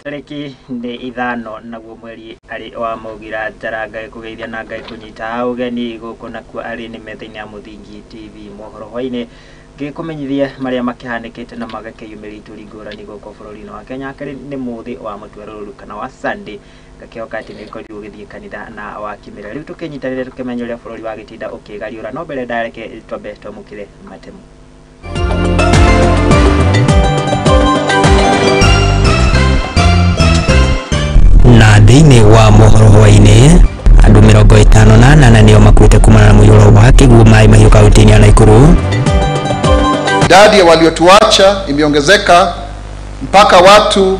Tarĩki nĩ 5 naguo mweri arĩ wa Mũgira Njara ngagĩkũgeithia na ngagĩkũnyita ũgeni gũkũ nakuo arĩ nĩ metha-inĩ ya Mũthingi TV mohoro hwainĩ ngĩkũmenyithia marĩa makĩhanĩkĩte na magakĩyumĩria ituri ngũrani gũkũ bũrũri-inĩ wa Kenya. Akĩrĩ nĩ mũthĩ wa mũtuarũrũ kana wa Sunday, ngakĩhoka atĩ nĩ ũkorirwo ũgĩthiĩ kanitha na wakimĩra. Rĩu tũkĩnyitanĩre tũkĩmenye ũrĩa bũrũri wagĩtinda ũkĩgariũra, no mbere ndareke twambe twamũkĩre matemo. Na thĩinĩ wa mohoro hwainĩ andũ 58 nĩo makuĩte kumana na mũiyũro wa kĩguũ maĩ mahiũ kaunti-inĩ ya Nakuru. Idadi ya waliotuacha imeongezeka mpaka watu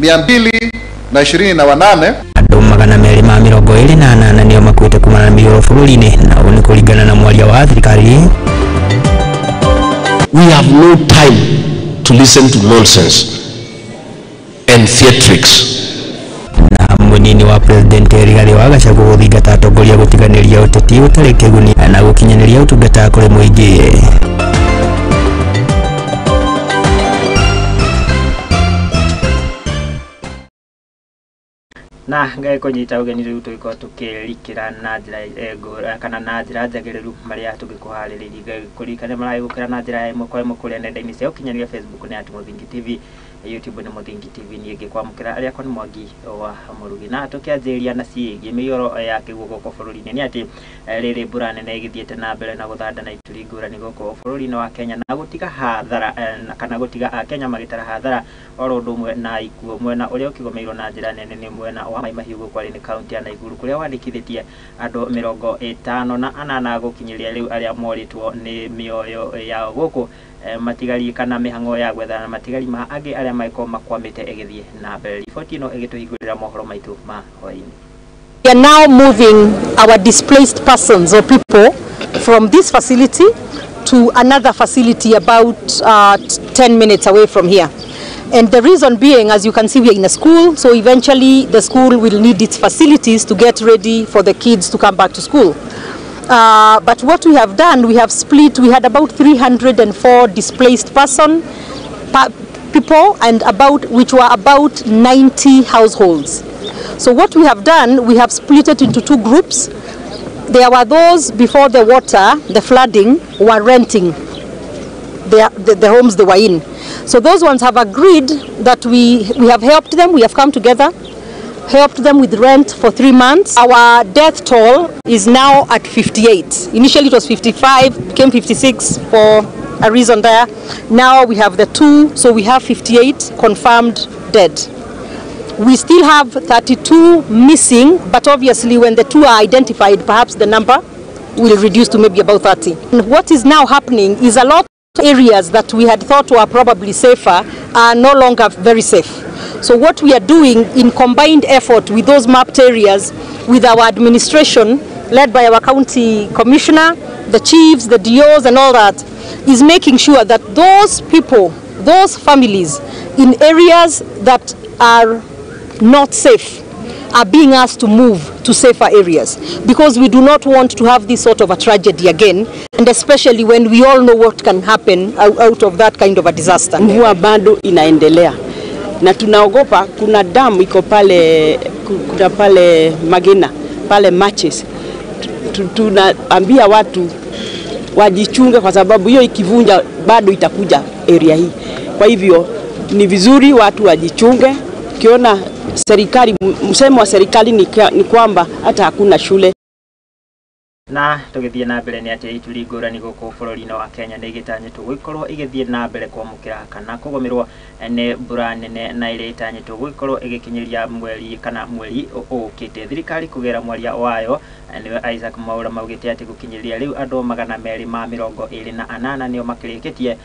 228. Andũ 228 nĩo makuĩte kumana na mĩiyũro bũrũri-inĩ, na ũũ nĩ kũringana na mwaria wa thirikari. We have no time to listen to nonsense and theatrics. Na munini wa President Rigathi wa Gachagua gũthingata atongoria gũtiganĩria ũteti ũtarĩ kĩguni na gũkinyanĩria ũtungata kũrĩ mũingĩ. Na ngagĩkũnyita ũgeni rĩu tũgĩkorwo tũkĩrikĩra na njĩra kana na njĩra njagĩrĩru marĩa tũgĩkũharĩrĩirie. Ngagĩkũririkania maragĩgũkĩra na njĩra ya ĩmwe kwa ĩmwe kũrĩa nenda-inĩ cia ũkinyanĩria Facebook nĩ at Mũthingi TV, YouTube nĩ Mũthingi TV. Niĩ ngĩkwamũkĩra arĩa akwa nĩ Mwangi wa Mũrugi. Na tũkĩanjĩrĩria na ciĩgiĩ mĩiyũro ya kĩguũ gũkũ bũrũri-inĩ nĩ atĩ rĩrĩ mbura nene ĩgĩthiĩte na mbere na gũthanda na ituri ngũrani gũkũ bũrũri-inĩ wa Kenya na gũtiga hathara kana gũtiga Akenya magĩtara hathara oro ũndũ ũmwe na ikuũ. Mwena ũrĩa ũkĩgomeirwo na njĩra nene nĩ mwena wa Mai Mahiũ gũkũ arĩ nĩ kaunti ya Nakuru kũrĩa wandĩkithĩtie andũ 58 gũkinyĩria rĩu arĩa morĩtwo nĩ mĩoyo yao gũkũ matigari kana mĩhang'o ya gwethana na matigari ma angĩ arĩa magĩkorwo makwamĩte ĩgĩthiĩ na mbere. Riboti ĩno ĩgĩtũhingũrĩra mohoro maitũ ma hwaĩ-inĩ. We are now moving our displaced persons or people from this facility to another facility about 10 minutes away from here. And the reason being, as you can see, we are in a school, so eventually the school will need its facilities to get ready for the kids to come back to school. But what we have done, we have split. We had about 304 displaced people, and about which were about 90 households. So what we have done, we have split it into two groups. There were those before the water, the flooding, were renting the homes they were in. So those ones have agreed that we have helped them, we have come together, helped them with rent for 3 months. Our death toll is now at 58. Initially it was 55, became 56 for a reason there. Now we have the two, so we have 58 confirmed dead. We still have 32 missing, but obviously when the two are identified, perhaps the number will reduce to maybe about 30. And what is now happening is a lot of areas that we had thought were probably safer are no longer very safe. So what we are doing in combined effort with those mapped areas, with our administration led by our county commissioner, the chiefs, the DOs and all that, is making sure that those people, those families in areas that are not safe are being asked to move to safer areas, because we do not want to have this sort of a tragedy again, and especially when we all know what can happen out of that kind of a disaster. Mvua bado inaendelea na tunaogopa. Kuna damu iko pale, kuna pale Magena pale Matches. Tunaambia watu wajichunge kwa sababu hiyo ikivunja bado itakuja area hii. Kwa hivyo ni vizuri watu wajichunge. Kiona serikali, msemo wa serikali ni kwamba hata hakuna shule. Na tũgĩthiĩ na mbere nĩ atĩ ituri ngũrani gũkũ bũrũri-inĩ wa Kenya nĩ igĩtanyĩtwo gũgĩkorwo igĩthiĩ na mbere kwamũkĩra kana kũgũmĩrwo nĩ mbura nene na ĩrĩa ĩtanyĩtwo gũgĩkorwo ĩgĩkinyĩria mweri kana mweri ũkĩte. Thirikari kũgera mwaria wayo nĩwe Isaac Mwaura maugĩte atĩ gũkinyĩria rĩu andũ 228 nĩo makĩrĩkĩtie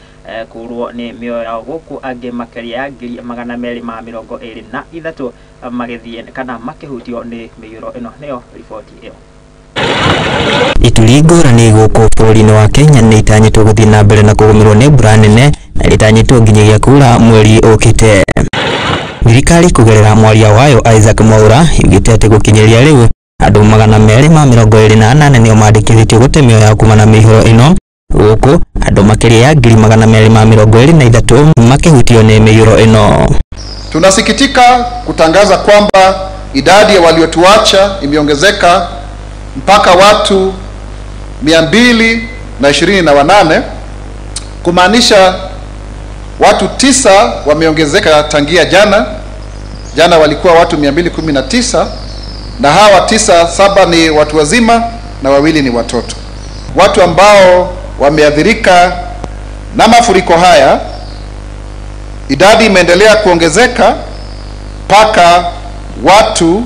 kũrwo nĩ mĩoyo yao gũkũ angĩ makĩria ya 223 magĩthiĩ kana makĩhutio nĩ mĩiyũro ĩno. Nĩyo riboti ĩyo. Ituri ngũrani gũkũ bũrũri-inĩ wa Kenya nĩ itanyĩtwo gũthiĩ na mbere na kũgũmĩrwo nĩ mbura nene na ĩtanyĩtwo nginyagia kura mweri ũkĩte. Thirikari kũgerera mwaria wayo Isaac Mwaura yugĩte atĩ gũkinyĩria rĩu andũ 228 nĩo mandĩkithĩtio gũte mĩoyo yao kumana na mĩihũro ĩno gũkũ andũ makĩria ya 223 makĩhutio nĩ mĩiyũro ĩno. Tunasikitika kutangaza kwamba idadi ya waliotuacha imeongezeka mpaka watu 228, kumaanisha watu 9 wameongezeka tangia jana. Jana walikuwa watu 219, na hawa 9, 7 ni watu wazima na 2 ni watoto. Watu ambao wameathirika na mafuriko haya, idadi imeendelea kuongezeka mpaka watu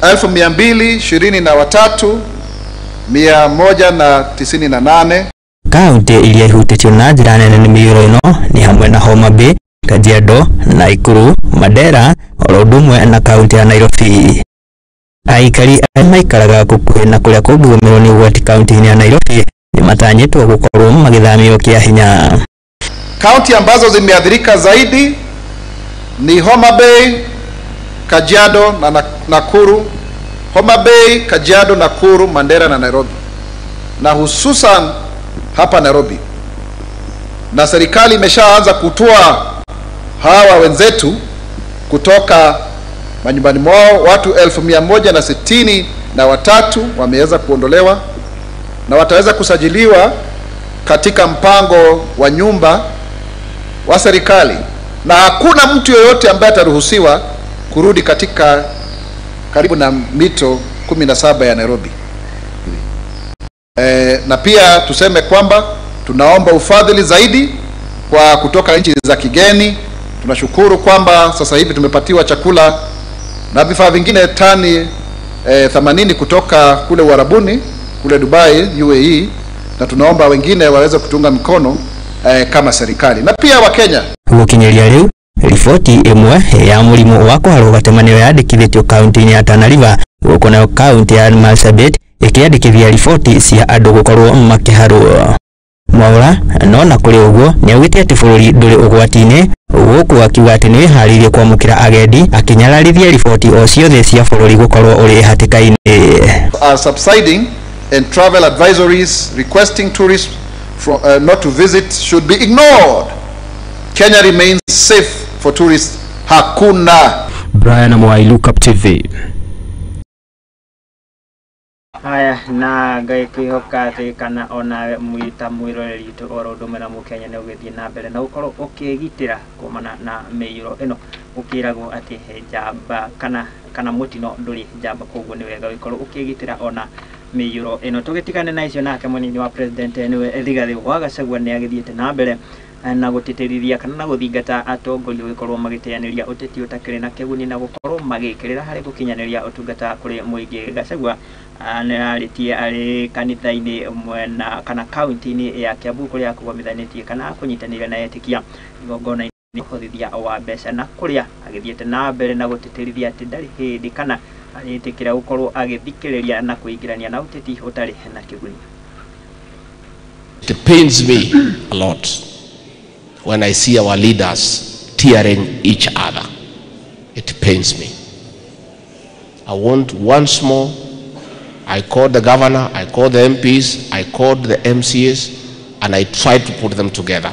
223,198. Kaunti iria ihutĩtio na njĩra nene nĩ mĩiyũro ĩno nĩ hamwe na Homa Bay, Kajiado, Nakuru, Mandera oro ũndũ ũmwe na kaunti ya Nairobi. Aikari arĩa maikaraga gũkuhĩ na kũrĩa kũngĩgũmĩrwo nĩ ũgwati kaunti-inĩ ya Nairobi nĩ matanyĩtwo gũkorwo magĩthamio kĩa hinya. Kaunti ambazo zimeathirika zaidi ni Homa Bay, Kajiado na Nakuru. Homa Bay, Kajiado, Nakuru, Mandera na Nairobi, na hususan hapa Nairobi. Na serikali imeshaanza kutoa hawa wenzetu kutoka manyumbani mwao. Watu 163,000 wameweza kuondolewa na wataweza kusajiliwa katika mpango wa nyumba wa serikali, na hakuna mtu yoyote ambaye ataruhusiwa kurudi katika karibu na mito 17 ya Nairobi. Na pia tuseme kwamba tunaomba ufadhili zaidi kwa kutoka nchi za kigeni. Tunashukuru kwamba sasa hivi tumepatiwa chakula na vifaa vingine tani 80 kutoka kule Uarabuni, kule Dubai, UAE, na tunaomba wengine waweze kutunga mkono kama serikali na pia wa Kenya. Gũkinyĩria rĩu riboti ĩmwe ya mũrimũ wa kũharwo gatema nĩyo yandĩkithĩtio kaunti-inĩ ya Tana River, gũkũ nayo kaunti ya Marsabit ĩkĩandĩkithia riboti cia andũ gũkorwo makĩharwo. Mwaura no na kũrĩ ũguo nĩaugĩte atĩ bũrũri ndũrĩ ũgwati-inĩ, gũkũ akiuga atĩ nĩwĩharĩirie kwamũkĩra agendi, akĩnyararithia riboti o ciothe cia bũrũri gũkorwo ũrĩ hatĩka-inĩ. Are subsiding and travel advisories requesting tourists not to visit should be ignored. Kenya remains safe for tourists. Hakuna. Brian Mwai, Look Up TV. Haya, na ngai kwihoka atĩ kana onawe mwita mwĩroreri witũ oro ũndũ ũmwe na mũkenya nĩ ũgĩthiĩ na mbere na ũkorwo ũkĩgitĩra kumana na mĩiyũro ĩno, ũkĩragwo atĩ njamba kana mũtino ndũrĩ njamba, koguo nĩ wega ũgĩkorwo ũkĩgitĩra ona mĩiyũro ĩno. Tũgĩtigane na icio, nake mũnini wa president nĩwe Rigathĩ wa Gachagua nĩ agĩthiĩte na mbere na gũtĩtĩrithia kana na gũthingata atongoria gũkorwo magĩteanĩria ũteti ũtakĩrĩ na kĩguni na gũkorwo magĩkĩrĩra harĩ gũkinyanĩria ũtungata kũrĩ mũingĩ. Gachagua nĩarĩtie arĩ kanitha-inĩ mwena kana kaunti-inĩ ya Kiambu kũrĩa akũgomithanĩtie kana kũnyitanĩra na etĩkia igongona-inĩ ũhorithia wa mbeca, na kũrĩa agĩthiĩte na mbere na gũtĩtĩrithia atĩ ndarĩ hĩndĩ kana arĩtĩkĩra gũkorwo agĩthikĩrĩria na kũingĩrania na ũteti ũtarĩ na kĩguni. It pains me a lot when I see our leaders tearing each other. It pains me. I want once more, I called the governor, I called the MPs, I called the MCAs, and I tried to put them together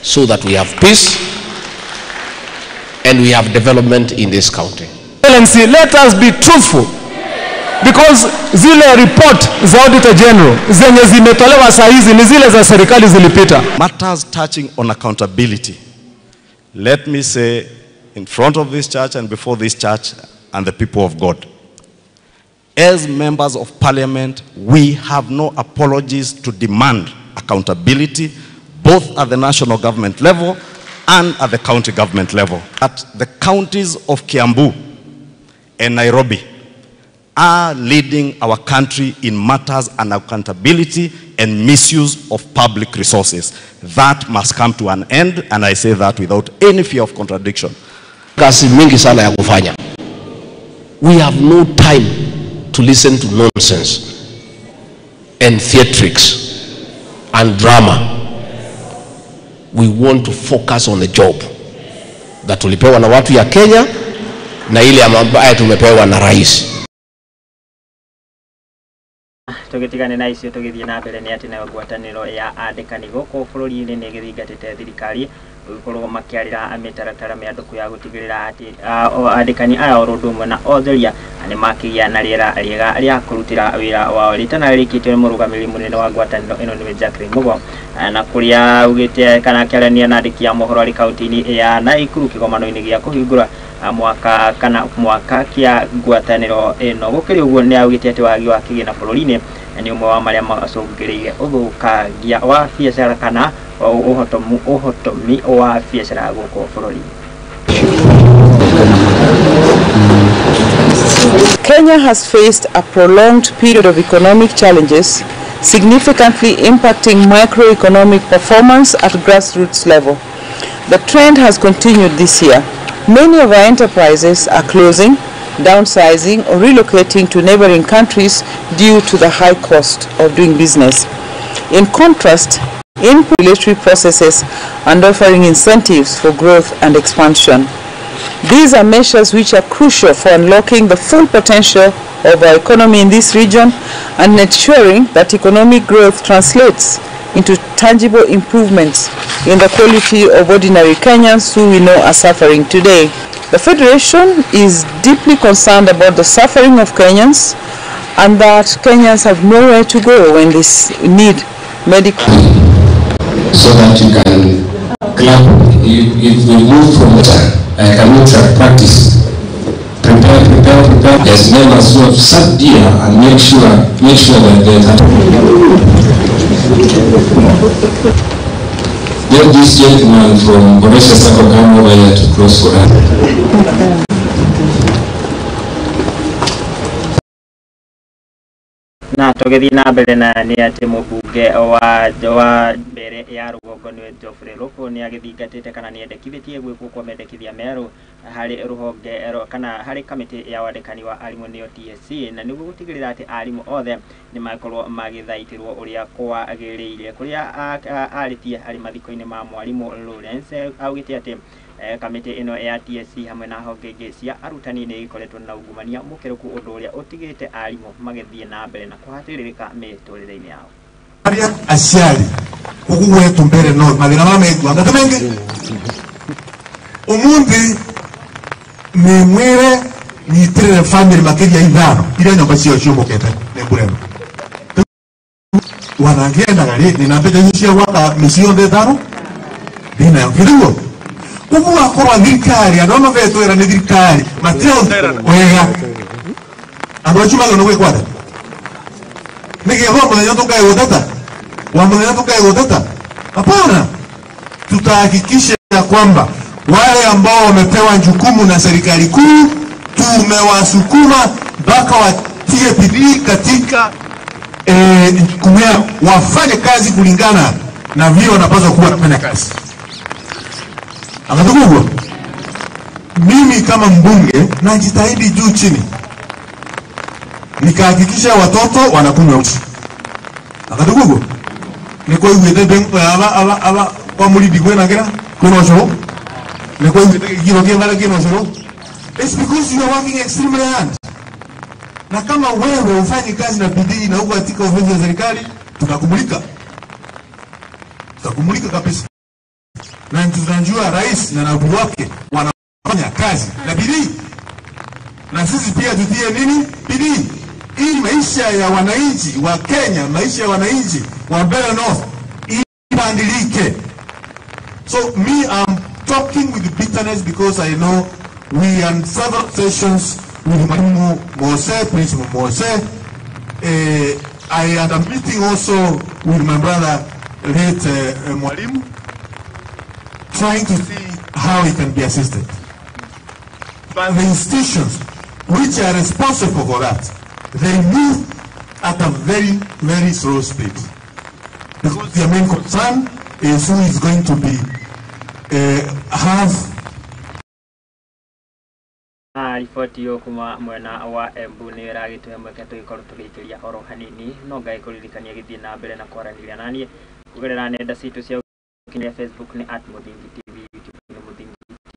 so that we have peace and we have development in this county. Let us be truthful, because zile report za Auditor General zenye zimetolewa saa hizi ni zile za serikali zilipita. Matters touching on accountability. Let me say in front of this church and before this church and the people of God, as members of parliament, we have no apologies to demand accountability, both at the national government level and at the county government level. At the counties of Kiambu and Nairobi are leading our country in matters and accountability and misuse of public resources. That must come to an end, and I say that without any fear of contradiction. Kazi mingi sana ya kufanya. We have no time to listen to nonsense and theatrics and drama. We want to focus on the job that tulipewa na watu ya Kenya na ile ambayo tumepewa na rais. Tũgĩtigane na icio tũgĩthiĩ na mbere nĩ atĩ nayo ngwatanĩro ya andĩkani gũkũ bũrũri-inĩ nĩ ĩgĩthingatĩte thirikari Gũgĩkorwo makĩarĩra mĩtaratara mĩandũku ya gũtigĩrĩra atĩ andĩkani aya oro ũndũ ũmwe na otheria nĩ makĩgĩa na rĩera rĩega rĩa kũrutĩra wĩra wao. Rĩtana rĩrĩkĩtio nĩ mũrũgamĩrĩri mũnene wa ngwatanĩro ĩno nĩwe Jacqueline Mugo, na kũrĩa augĩte kana akĩaranĩria na andĩki a mohoro arĩ kaunti-inĩ ya Naikuru kĩgomano-inĩ gĩa kũhingũra mwaka kana mwaka kĩa ngwatanĩro ĩno. Gũkĩrĩ ũguo nĩ augĩte atĩ wagi wa kĩgĩna bũrũri-inĩ nĩ ũmwe wa marĩa macũngĩrĩirie ũthũkangia wa biacara kana ũhotomi wa biacara gũkũ bũrũri-inĩ. Kenya has faced a prolonged period of economic challenges, significantly impacting microeconomic performance at grassroots level. The trend has continued this year. Many of our enterprises are closing, downsizing, or relocating to neighboring countries due to the high cost of doing business. In contrast, in regulatory processes and offering incentives for growth and expansion. These are measures which are crucial for unlocking the full potential of our economy in this region and ensuring that economic growth translates into tangible improvements in the quality of ordinary Kenyans who we know are suffering today. The Federation is deeply concerned about the suffering of Kenyans and that Kenyans have nowhere to go when they need medical. So that you can clap if we move from the I cannot practice. Prepare, prepare, prepare. There's members who have sat here and make sure that there's a. Let this gentleman from Boresha Sacco come over here to cross for us. Na tũgĩthiĩ na mbere na nĩ atĩ mũmbunge wa mbere ya rũgongo nĩwe Geoffrey Ruku nĩ agĩthingatĩte kana nĩ endekithĩtie gwĩkwo kwa mendekithia merũ harĩ rũhonge kana harĩ kamĩtĩ ya wandĩkani wa arimũ nĩyo TSC, na nĩguo gũtigĩrĩra atĩ arimũ othe nĩ makorwo magĩthaitĩrwo ũrĩa kwagĩrĩire. Kũrĩa arĩtie arĩ mathiko-inĩ ma mwarimũ Lawrence augĩte atĩ kamĩtĩ ĩno ya TSC hamwe na honge ingĩ cia arutani nĩ ikoretwo na ungumania mũkĩrũku, ũndũ ũrĩa ũtigĩte arimũ magĩthiĩ na mbere na kũhatĩrĩrĩka mĩtũrĩre-inĩ yao. Aria aciari gũkũ gwetu mbere no mathĩna marĩa maiguaga ti maingĩ. Ũmũthĩ nĩ mwĩre nyitĩrĩre bamĩrĩ makĩria 5 iria nyũmba ciao ciũmũkĩte nĩ mbura ĩno. Wanangĩendaga rĩ nĩna mbeca icio cia gwaka mĩciĩ yothe 5 ndĩnayo kĩrĩguo. Koguo akorwo thirikari andũ arĩa mahetwo wĩra nĩ thirikari matirauta wega, andũ acio magĩrĩirwo nĩ gwĩkwo atĩa? Nĩgetha mũthenya tũkae gũteta wa mũthenya tũkae gũteta? Hapana, tutahakikisha ya kwamba wale ambao wamepewa jukumu na serikali kuu tumewasukuma mpaka watie bidii katika jukumu yao, wafanye kazi kulingana na vile wanapaswa kuwa wanafanya kazi. Akatukugwa. Mimi kama mbunge najitahidi juu chini nikahakikisha watoto wanakunywa uji. Akatukugwa. Niko igwete aba aba kwa mulidi kwena ngira kwena ucoro. Niko igwete kiro kingara kina ucoro. It's because you are working extremely hard. Na kama wewe ufanye kazi na bidii na uko katika ofisi ya serikali, tutakumulika. Tutakumulika kabisa. Na tunajua rais na naibu wake wanafanya kazi na bidii. Na sisi pia tutie nini? Bidii. Ili maisha ya wananchi wa Kenya, maisha ya wananchi wa Mbeere North ibadilike. So me, I'm talking with bitterness because I know we are in several sessions with Mwalimu Mose, Principal Mose. I had a meeting also with my brother, late Mwalimu, trying to see how he can be assisted. But the institutions which are responsible for that, they move at a very, very slow speed. Because their main concern is who is going to be have. Riboti yo kuma mwena wa Embu nĩ ĩragĩtũhe mweke tũgĩkorwo tũgĩikĩria oro hanini, no ngagĩkũririkania gĩthiĩ na mbere na kwaranĩria naniĩ kũgerera nenda citũ cia ũkinyanĩria. Facebook nĩ @Muthingi TV, YouTube nĩ Muthingi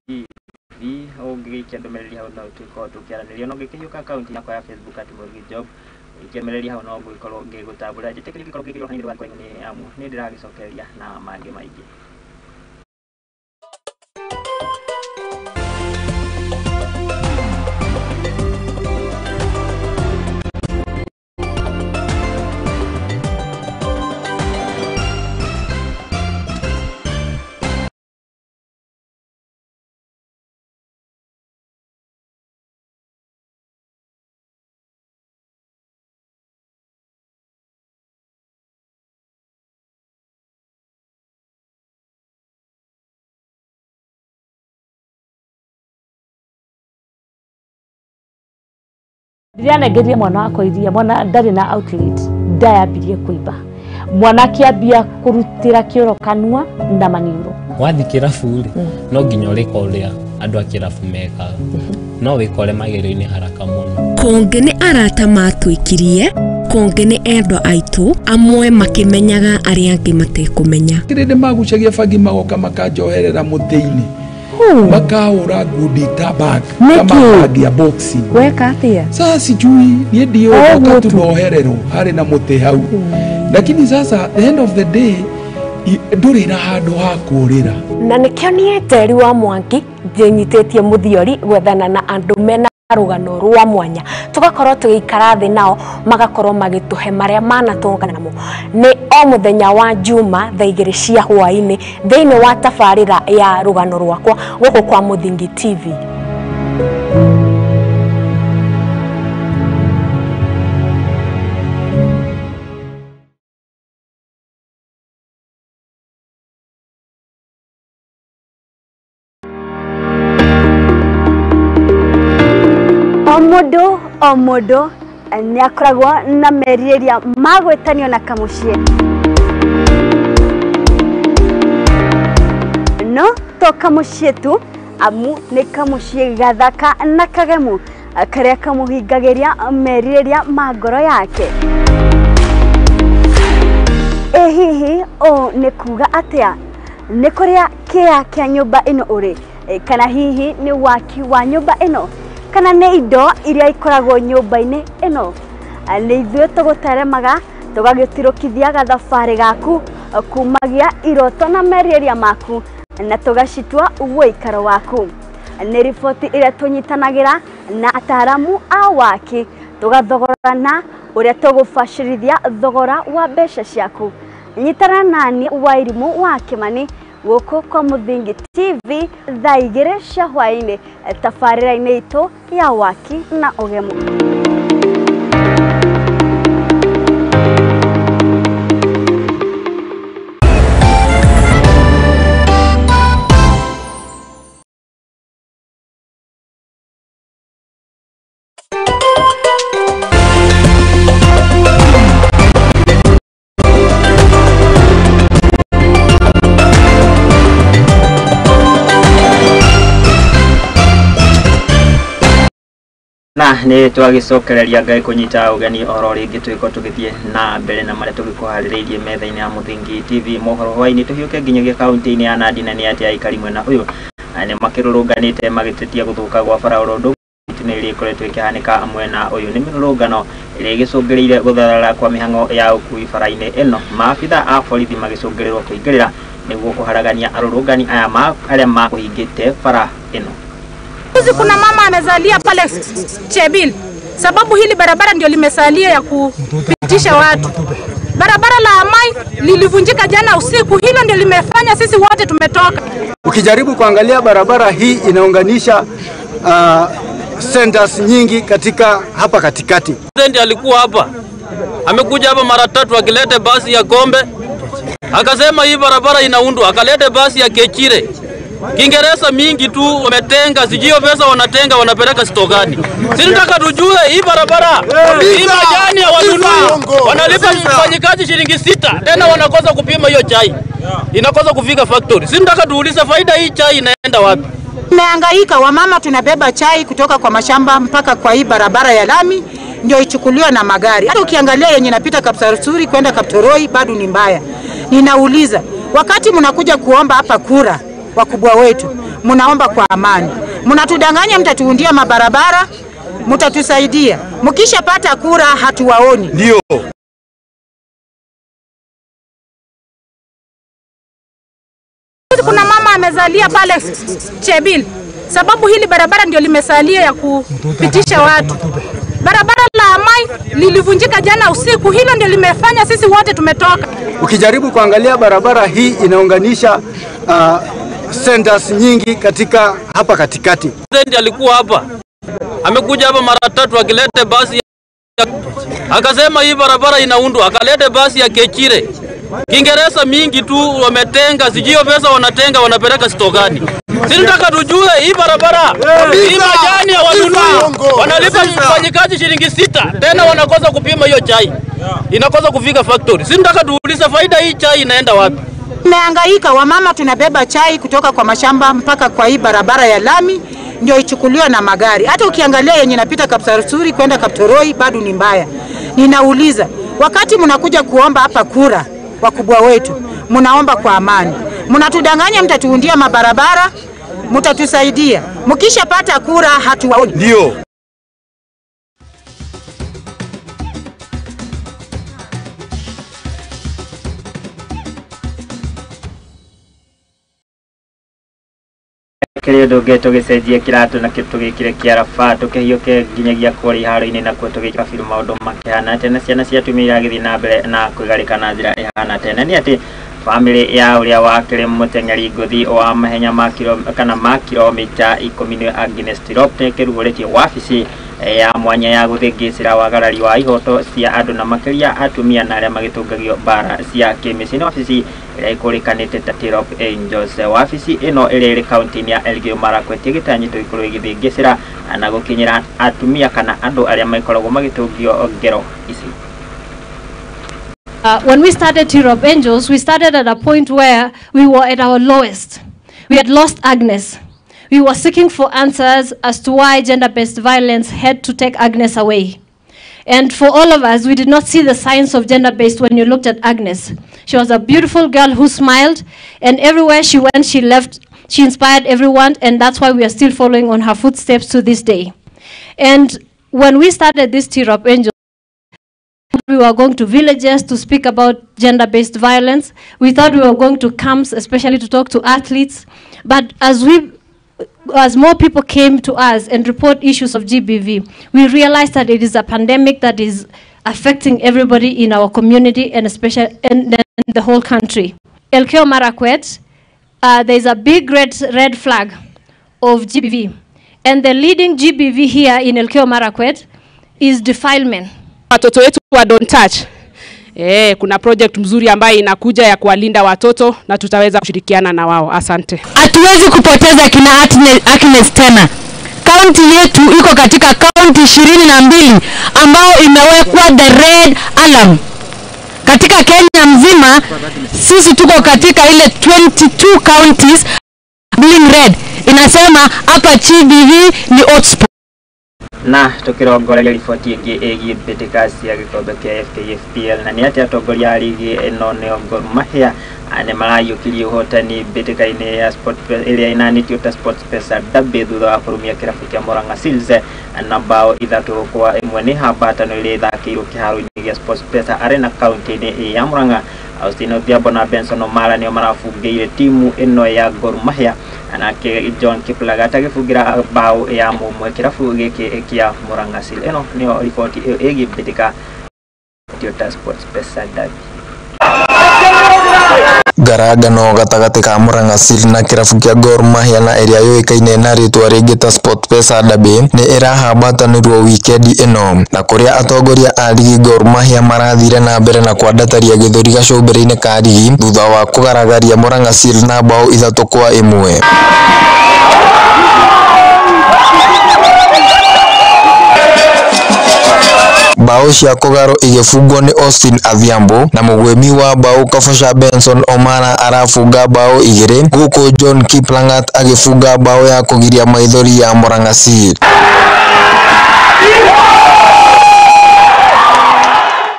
TV. Ũngĩgĩikia ndũmĩrĩri hau no tũkorwo tũkĩaranĩria, no ũngĩkĩhiũka akaunti yakwa ya Facebook @Muthingi Job ũikie hau no ngũgĩkorwo ngĩgũtambũra. Njĩtĩkĩrie ngĩkorwo ngĩkĩrwo hanini rwakwa nĩ amu nĩ ndĩragĩcokereria na mangĩ maingĩ. Ndĩranengeria mwana wakwa iria, mwana ndarĩ na outlet, ndayambirie kũimba. Mwana akĩambia kũrutĩra kĩoro kanua na maniũrũ. Wathi kĩrabu rĩ, no nginya ũrĩka ũrĩa andũ a kĩrabu mekaga, no wĩkore magerio-inĩ haraka mũno. Kũngĩ nĩ arata matwĩkirie, kũngĩ nĩ endwa aitũ, amwe makĩmenyaga arĩa angĩ matekũmenya. Kĩrĩndĩ magucagia bangi magoka makanjoherera mũtĩ-inĩ, makahũra ngundi ta bag kama bag ya boxing. Weka atia? Sasa sijui niĩ ndiũĩ tu nohererwo harĩ na mũtĩ hau, lakini sasa the end of the day ndũrĩ na handũ ha kũũrĩra. Na nĩkĩo niĩ Njeri wa Mwangi ndĩnyitĩtie mũthiori gwethana na andũ mena rũgano rwa mwanya, tugakorwo tũgĩikara thĩ nao magakorwo magĩtũhe marĩa manatũngana namo. Nĩ o mũthenya wa Juma thaa 2 cia hwaĩ-inĩ thĩinĩ wa tabarĩra ya rũgano rwakwa gũkũ kwa Mũthingi TV. O mũndũ nĩ akoragwo na merirĩria ma gwĩtanio na kamũciĩ, no to kamũciĩ tu, amu nĩ kamũciĩ gathaka na kagemu karĩa kamũhingagĩria merirĩria ma ngoro yake. Ĩ hihi ũũ nĩ kuga atĩa? Nĩ kũrĩa kĩa kĩa nyũmba ĩno ũrĩ, kana hihi nĩ waki wa nyũmba ĩno, kana nĩ indo iria ikoragwo nyũmba-inĩ ĩno? Nĩ ithuĩ tũgũteremaga tũgagĩtirũkithia gathabarĩ gaku kumagia iroto na merirĩria maku na tũgacitua ũikaro waku. Nĩ riboti ĩrĩa tũnyitanagĩra na ataaramu a waki, tũgathogorana ũrĩa tũgũbacĩrithia thogora wa mbeca ciaku. Nyitana nani Wairimũ wa Kĩmani gũkũ kwa Mũthingi TV thaa 2 cia hwaĩ-inĩ tabarĩra-inĩ itũ ya waki na ũgemu. Na nĩ twagĩcokereria Ngai kũnyita ũgeni oro rĩngĩ twĩko tũgĩthiĩ na mbere na marĩa tũgĩkũharĩrĩirie metha-inĩ ya Mũthingi TV mohoro hwaĩ-inĩ. Tũhiũke nginyagia kaunti-inĩ ya Nandi, na nĩ atĩ aikari mwena ũyũ nĩ makĩrũrũnganĩte magĩtetia gũthũka gwa bara oro ũndũ nĩ ĩrĩa ĩkoretwo ĩkĩhanĩka mwena ũyũ. Nĩ mĩrũrũngano ĩrĩa ĩgĩcũngĩrĩire gũtharara kwa mĩhang'o ya ũkui bara-inĩ ĩno, maabitha a borithi magĩcũngĩrĩrwo kũingĩrĩra nĩguo kũharagania arũrũngani aya arĩa makũhingĩte bara ĩno. Kuna mama amezalia pale Chebil, sababu hili barabara ndio limesalia ya kupitisha watu. Barabara la Amai lilivunjika jana usiku, hilo ndio limefanya sisi wote tumetoka. Ukijaribu kuangalia barabara hii inaunganisha centers nyingi katika hapa katikati. President alikuwa hapa, amekuja hapa mara 3 akilete basi ya Gombe, akasema hii barabara inaundwa, akalete basi ya Kechire. Kiingereza mingi tu wametenga, sijui pesa wanatenga wanapeleka stokani. Sisi tunataka tujue hii barabara, hii majani hawanunui. Wanalipa mfanyikazi shilingi 6, tena wanakosa kupima hiyo chai. Inakosa kufika factory. Sisi tunataka tuulize faida hii chai inaenda wapi? Tumehangaika, wamama tunabeba chai kutoka kwa mashamba mpaka kwa hii barabara ya lami ndio ichukuliwa na magari. Hata ukiangalia yenye inapita Kapsarusuri kwenda Kaptoroi bado ni mbaya. Ninauliza, wakati mnakuja kuomba hapa kura wakubwa wetu, mnaomba kwa amani, mnatudanganya mtatuundia mabarabara, mtatusaidia, mkishapata kura hatuwaoni. Ndio. Kuna mama amezalia pale Chebil, sababu hili barabara ndio limesalia ya kupitisha watu. Barabara la Amai lilivunjika jana usiku, hilo ndio limefanya sisi wote tumetoka. Ukijaribu kuangalia barabara hii inaunganisha centers nyingi katika hapa katikati. President alikuwa hapa, amekuja hapa mara 3 akilete basi, akasema hii barabara inaundwa, akalete basi ya Kechire. Kiingereza mingi tu wametenga, sijui pesa wanatenga wanapeleka stokani. Sinataka tujue hii barabara, hii majani ya wanunui wanalipa mfanyikazi shilingi 6, tena wanakosa kupima hiyo chai. Inakosa kufika factory. Sinataka tuulize faida hii chai inaenda wapi? Tumehangaika, wamama tunabeba chai kutoka kwa mashamba mpaka kwa hii barabara ya lami ndio ichukuliwe na magari. Hata ukiangalia yenye inapita Kapsarusuri kwenda Kaptoroi bado ni mbaya. Ninauliza, wakati mnakuja kuomba hapa kura wakubwa wetu, mnaomba kwa amani. Mnatudanganya mtatuundia mabarabara, mtatusaidia. Mkishapata kura hatuwaoni. Ndio. Kĩrĩ ũndũ ũngĩ tũgĩcenjie kĩratũ na tũgĩkĩre kĩaraba tũkĩhiũke nginyagia kũrĩa iharo-inĩ nakuo tũgĩka biũ maũndũ makĩhana atĩa na ciana cia atumia iragĩthiĩ na mbere na kwĩgarĩka na njĩra ĩhana atĩa na nĩ atĩ bamĩrĩ ya ũrĩa wakĩrĩ mũteng'eri ngũthi wa mahenya ma kiro kana ma kilomita 10 nĩ Agnes Tirop nĩkĩrugũrĩtie wabici ya mwanya ya gũthĩngĩcĩra wagarari wa ihoto cia andũ na makĩria atumia na arĩa magĩtũngagio mbara cia kĩmĩciĩ. Nĩ wabici ĩrĩa ĩkũrĩkanĩte ta Tirop Angels. Wabici ĩno ĩrĩa ĩrĩ kaunti-inĩ ya Elgeyo Marakwet ĩgĩtanyĩtwo ĩkorwo ĩgĩthĩngĩcĩra na gũkinyĩra atumia kana andũ arĩa makoragwo magĩtũngio ngero ici. When we started Tirop Angels, we started at a point where we were at our lowest. We had lost Agnes. We were seeking for answers as to why gender-based violence had to take Agnes away. And for all of us, we did not see the signs of gender-based when you looked at Agnes. She was a beautiful girl who smiled, and everywhere she went, she left, she inspired everyone, and that's why we are still following on her footsteps to this day. And when we started this Tirop Angels, we were going to villages to speak about gender-based violence. We thought we were going to camps, especially to talk to athletes. But as more people came to us and report issues of GBV, we realized that it is a pandemic that is affecting everybody in our community and especially and then the whole country. Elgeyo Marakwet, there is a big red flag of GBV. And the leading GBV here in Elgeyo Marakwet is defilement. Watoto wetu wa Don't Touch. Kuna project mzuri ambayo inakuja ya kuwalinda watoto na tutaweza kushirikiana na wao. Asante. Hatuwezi kupoteza kina Agnes tena. Kaunti yetu iko katika kaunti 22 ambao imewekwa the red alarm. Katika Kenya mzima sisi tuko katika ile 22 counties being red. Inasema hapa GBV ni hotspot. Na tukirongoreria riboti ĩngĩ ĩgiĩ mbĩtĩka cia gĩkombe kĩa FKFPL na nĩ atĩ atongoria a ligi ĩno nĩo Gor Mahia nĩ marayũkirie ũhotani mbĩtĩka-inĩ ya ĩrĩa ĩnanĩtio ta SportPesa Derby thutha wa kũrumia kĩrabu kĩa Murang'a Seals na bao 3-1 nĩ hambatano ĩrĩa ĩthakĩirwo kĩharo-inĩ gĩa SportPesa Arena kaunti-inĩ ya Murang'a. Austin Odhiambo na Benson Omara nĩo marabungĩire timu ĩno ya Gor Mahia nake John Kiplagat agĩbungĩra bao ya mũmwe kĩrabu gĩkĩ kĩa Murang'a Seal. Ĩno nĩyo riboti ĩyo ĩgiĩ mbĩtĩka ta SportPesa Derby. Ngarangano gatagatĩ ka Murang'a Seal na kĩrabu kĩa Gor Mahia na ĩrĩa yũĩkaine na rĩtwa rĩngĩ ta SportPesa Derby nĩ ĩrahambatanĩrwo wikendi ĩno na kũrĩa atongoria a ligi Gor Mahia marathire na mbere na kwandataria gĩthũri gacũmbĩrĩ-inĩ ka ligi thutha wa kũgaragaria Murang'a Seal na bao 3-1. Bao cia kũgarũ igĩbungwo nĩ Austin Adhiambo na mũgwĩmi wa bao Kabocha Benson Omara arabunga bao 2 gũkũ John Kiplagat agĩbunga bao ya kũgiria maithori ya Murang'a Seal.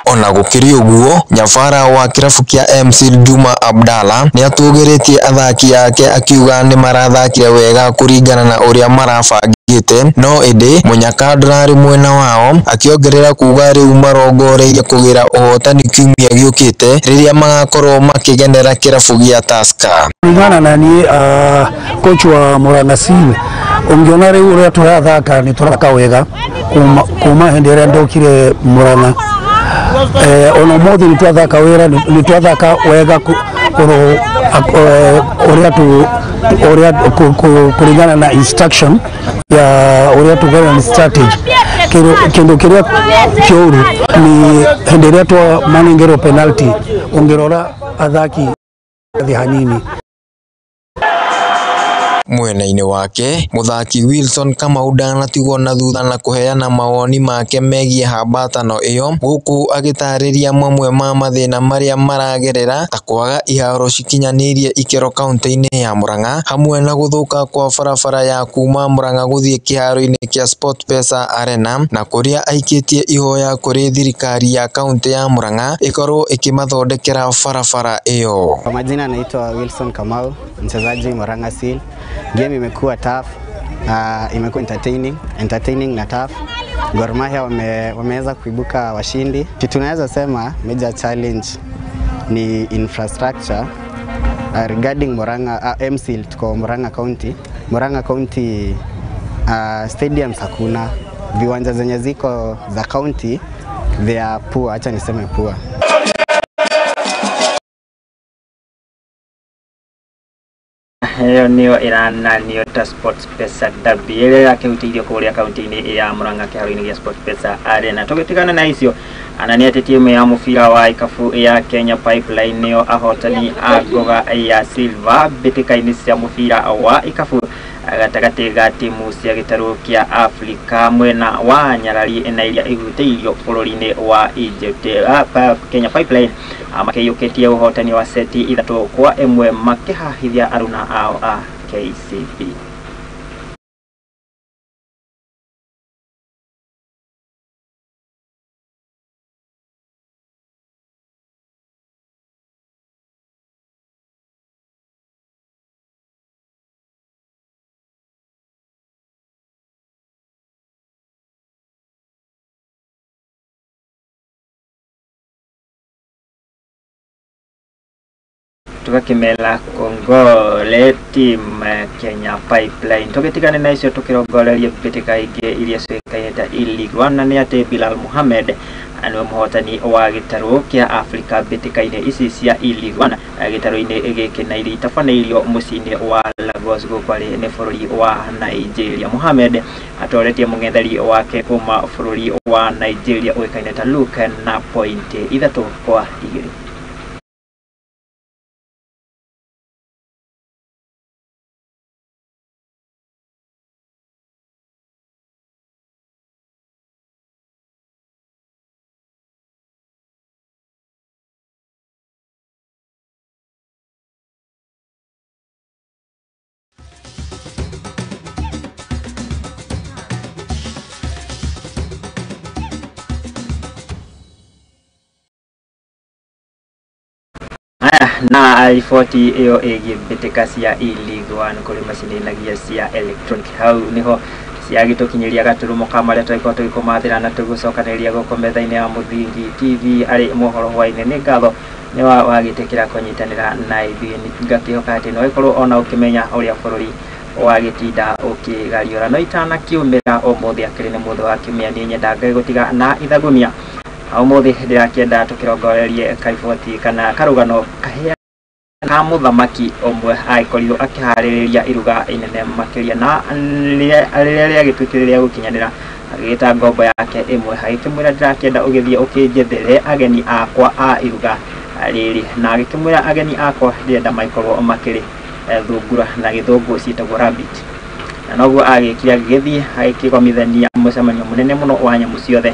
Ona gũkĩrĩ ũguo, nyabara wa kĩrabu kĩa MC Juma Abdalla nĩatũgĩrĩtie athaki ake akiuga nĩmarathakire wega kũringana na ũrĩa marabangĩte, no ĩndĩ mũnyaka ndũrarĩ mwena wao, akĩongerera kuga rĩu marongoreirie kũgĩra ũhotani kiumia gĩũkĩte rĩrĩa magakorwo makĩgenera kĩrabu gĩa Tusker. Kulingana na niĩ coach wa Murang'a Seal, ũngĩona rĩu ũrĩa tũrathaka nĩ tũrathaka wega kuma hĩndĩ ĩrĩa ndokire Murang'a. Ona ũmũthĩ nĩ twathaka wera nĩ twathaka wega ũrĩa kũringana na instruction ya ũrĩa tũgana na strategy. Kĩndũ kĩrĩa kĩũru ni hĩndĩ ĩrĩa twamanengerwo penalty, ũngĩrora athaki thĩ hanini. Mwena-inĩ wake mũthaki Wilson Kamau ndanatigwo na thutha na kũheana mawoni make megiĩ hambatano ĩyo, gũkũ agĩtarĩria mamwe ma mathĩna marĩa maragerera ta kwaga iharo cikinyanĩirie ikĩro kaunti-inĩ ya Murang'a, hamwe na gũthũka kwa barabara ya kuma Murang'a gũthiĩ kĩharo-inĩ kĩa SportPesa Arena, na kũrĩa aikĩtie ihoya kũrĩ thirikari ya kaunti ya Murang'a ĩkorwo ĩkĩmathondekera barabara ĩyo. Kwa majina naitwa Wilson Kamau, mchezaji Murang'a Seal. Game imekuwa tough, imekuwa entertaining na tough. Gor Mahia wameweza kuibuka washindi. Kitu naweza sema major challenge ni infrastructure. Regarding Murang'a, MSeal tuko Murang'a County. Murang'a County stadiums hakuna, viwanja zenye ziko za county they are poor, acha niseme poor. Ĩyo nĩyo ĩrananio ta SportPesa Derby ĩrĩa yakĩhutĩirio kũrĩa kaunti-inĩ ya Murang'a kĩharo-inĩ gĩa SportPesa Arena. Tũgĩtigana na icio, anania atĩ timu ya mũbira wa ikabu ya Kenya Pipeline nĩyo ahotani a ngoga ya silver mbĩtĩka-inĩ cia mũbira wa ikabu gatagatĩ ga timu cia gĩtarũ kĩa Afrika mwena wa Nyarari na iria ihutĩirio bũrũri-inĩ wa Egypt. Kenya Pipeline makĩiyũkĩtie ũhotani wa seti 3-1 makĩhahithia aruna ao a KCB. Tugakimela Kongole team Kenya Pipeline. Tugitigane na icio tukirongoreria mbĩtĩka ingĩ iria ciũĩkaine ta E-League One, na nĩ atĩ Bilal Mohamed nĩwe mũhotani wa gĩtarũ kĩa Afrika mbĩtĩka-inĩ ici cia E-League One gĩtarũ-inĩ gĩkĩ na iria itabanĩirio mũciĩ-inĩ wa Lagos gũkũ arĩ nĩ bũrũri wa Nigeria. Mohamed atoretie mũng'etheri wake kuma bũrũri wa Nigeria ũĩkaine ta Luke na pointi 3-2. Na riboti ĩyo ĩgiĩ mbĩtĩka cia E-League One kũrĩ macini-inagia cia electronic hau niho ciagĩtũkinyĩria gaturumo ka marĩa tũgĩkorwo tũgĩkũmathĩra na tũgũcokanĩrĩria gũkũ metha-inĩ ya Mũthingi TV arĩ mohoro hwaĩ-inĩ. Nĩ ngatho nĩ wagĩtĩkĩra kũnyitanĩra na ithuĩ, ngakĩhoka atĩ no ĩkorwo ona ũkĩmenya ũrĩa bũrũri wagĩtinda ũkĩgariũra. No itanakiumĩra ũmũthĩ akĩrĩ nĩ mũthĩ wa kiumia, niĩ nyenda ngagĩgũtiga na ithagumia. Ũmũthĩ ndĩrakĩenda tũkĩrongorerie kariboti kana karũgano kahĩa ka mũthamaki ũmwe agĩkorirwo akĩharĩrĩria iruga inene makĩria, na rĩrĩa rĩagĩtuĩkire rĩa gũkinyanĩra agĩgĩta ngombo yake ĩmwe agĩkĩmwĩra ndĩrakĩenda ũgĩthiĩ ũkĩnjethere ageni akwa a iruga rĩrĩ, na agĩkĩmwĩra ageni akwa ndĩrenda maikorwo makĩrĩ thungura na gĩthũngũ ciĩtagwo rabbit. Na noguo agĩkire agĩgĩthiĩ agĩkĩgomithania mũcemanio mũnene mũno wa nyamũ ciothe,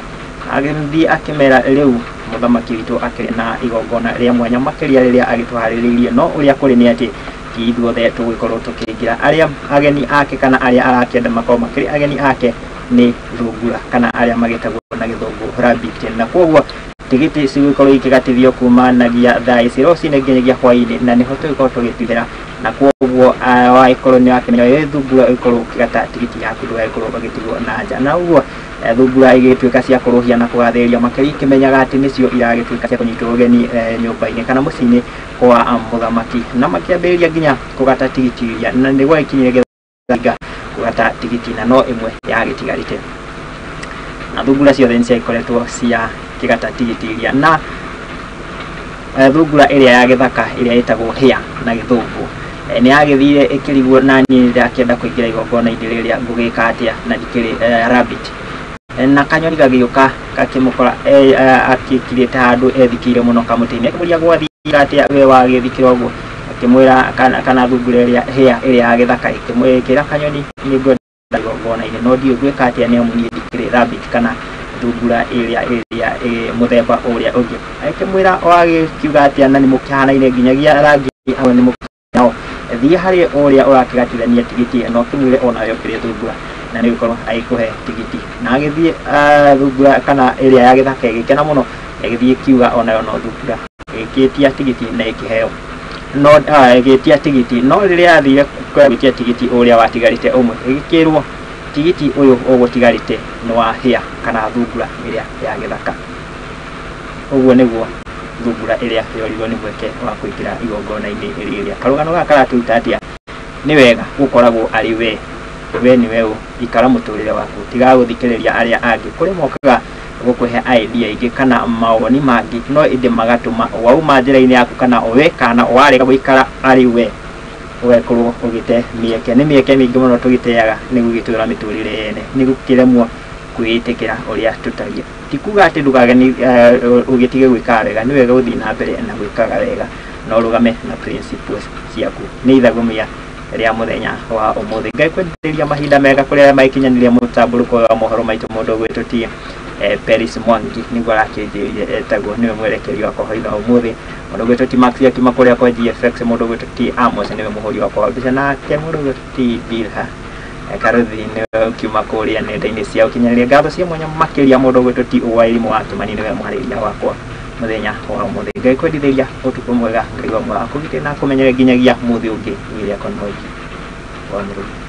agĩthiĩ akĩmera rĩu mũthamaki witũ akĩrĩ na igongona rĩa mwanya makĩria rĩrĩa agĩtũharĩrĩirie, no ũrĩa kũrĩ nĩ atĩ ti ithuothe tũgũkorwo tũkĩingĩra, arĩa ageni ake kana arĩa arakĩenda makorwo makĩrĩ ageni ake nĩ thungura kana arĩa magĩtagwo na gĩthũngũ rabbit, na koguo tigiti cigũkorwo ikĩgatithio kumanagia thaa ici rũcinĩ nginyagia hwaĩ-inĩ, na nĩho tũgũkorwo tũgĩtuĩra, na koguo wagĩkorwo nĩ wakĩmenya wĩ thungura ũgĩkorwo ũkĩgata tigiti yaku ndũgagĩkorwo ũgĩtigwo na nja, na ũguo thungura igĩtuĩka cia kũrũhia na kũgathĩrĩria makĩria ikĩmenyaga atĩ nĩcio iragĩtuĩka cia kũnyitwo ũgeni nyũmba-inĩ kana mũciĩ-inĩ kwa mũthamaki, na makĩambĩrĩria nginya kũgata tigiti iria, na nĩguo gĩkinyire gĩthinga kũgata tigiti na no ĩmwe yagĩtigarĩte, na thungura ciothe nĩ ciagĩkoretwo cia kĩgata tigiti iria, na thungura ĩrĩa ya gĩthaka ĩrĩa ĩtagwo hĩa na gĩthũngũ nĩ yagĩthire ĩkĩrigwo na niĩ ndĩrakĩenda kũingĩra igongona-inĩ rĩrĩa ngũgĩka atĩa na ndikĩrĩ rabbit, na kanyoni gagĩũka gakĩmũkora akĩkirĩte handũ ethikĩire mũno kamũtĩ-inĩ, akĩmũria gwathira atĩa we wagĩthikĩra ũguo, Ĩkĩmwĩra kana thungura ĩrĩa hĩa ĩrĩa ya gĩthaka ĩkĩmwĩkĩra kanyoni nĩ ngwenda igongona-inĩ no ndiũĩ ngwĩka atĩa nĩ amu niĩ ndikĩrĩ rabbit kana thungura ĩrĩa ĩrĩa mũthemba ũrĩa ũngĩ. Akĩmwĩra wagĩkiuga atĩa na nĩ mũkĩhanaine nginyagia rangi amwe nĩ mũkĩnao, thiĩ harĩ ũrĩa ũrakĩgatithania tigiti na ũkĩmwĩre onawe ũkĩrĩ thungura na nĩ gũkorwo agĩkũhe tigiti. Na agĩthiĩ thungura kana ĩrĩa ya gĩthaka ĩgĩkena mũno, ĩgĩthiĩ ĩkiuga onayo no thungura, ĩgĩtia tigiti na ĩkĩheo no ĩgĩtia tigiti. No rĩrĩa yathire gwĩtia tigiti ũrĩa watigarĩte ũmwe, ĩgĩkĩrwo tigiti ũyũ ũgũtigarĩte nĩ wa hĩa kana thungura ĩrĩa ya gĩthaka. Ũguo nĩguo thungura ĩrĩa yorirwo nĩ mweke wa kũingĩra igongona-inĩ rĩrĩa. Karũgano gaka karaturuta atĩa? Nĩ wega gũkoragwo arĩ we, we nĩwe ũ, ikara mũtũrĩre waku, tiga gũthikĩrĩria arĩa angĩ kũrĩa mokaga gũkũhe idea ingĩ kana mawoni mangĩ, no ĩndĩ magatũma wauma njĩra-inĩ yaku kana we kana warega gũikara arĩ we ũgakorwo ũgĩte mĩeke. Nĩ mĩeke mĩingĩ mũno tũgĩteaga nĩ gũgĩtũra mĩtũrĩre yene, nĩ gũkĩremwo kwĩĩtĩkĩra ũrĩa tũtariĩ. Ti kuga atĩ ndũkage ũgĩtige gwĩkaga wega, nĩ wega gũthiĩ na mbere na gwĩkaga wega na ũrũgame na principles ciaku. Nĩ ithagumia rĩa mũthenya wa ũmũthĩ. Ngai kwendithĩria mahinda mega kũrĩ arĩa magĩkinyanĩria mũtambũrũko wa mohoro maitũ. Mũndũ ũgwĩtwo ti Peris Mwangi nĩguo arakĩnjĩrire etagwo, nĩwe mwerekeri wakwa hwaĩ-inĩ wa ũmũthĩ. Mũndũ ũgwĩtwo ti Max akiuma kũrĩa kwa GFX, mũndũ ũgwĩtwo ti Amos nĩwe mũhũri wakwa wa mbica, nake mũndũ ũgwĩtwo ti Bilha Karuthi nĩwe ũkiuma kũrĩa nenda-inĩ cia ũkinyanĩria. Ngatho cia mwanya makĩria mũndũ ũgwĩtwo ti Ũwairimũ wa Kĩmani nĩwe mũharĩria wakwa mũthenya wa ũmũthĩ. Ngai kwendithĩria ũtukũ mwega, Ngai wa mwega akũgitĩre na akũmenyere nginyagia mũthĩ ũngĩ. Niĩ rĩakwa nĩ Mwangi wa Mĩrũthi.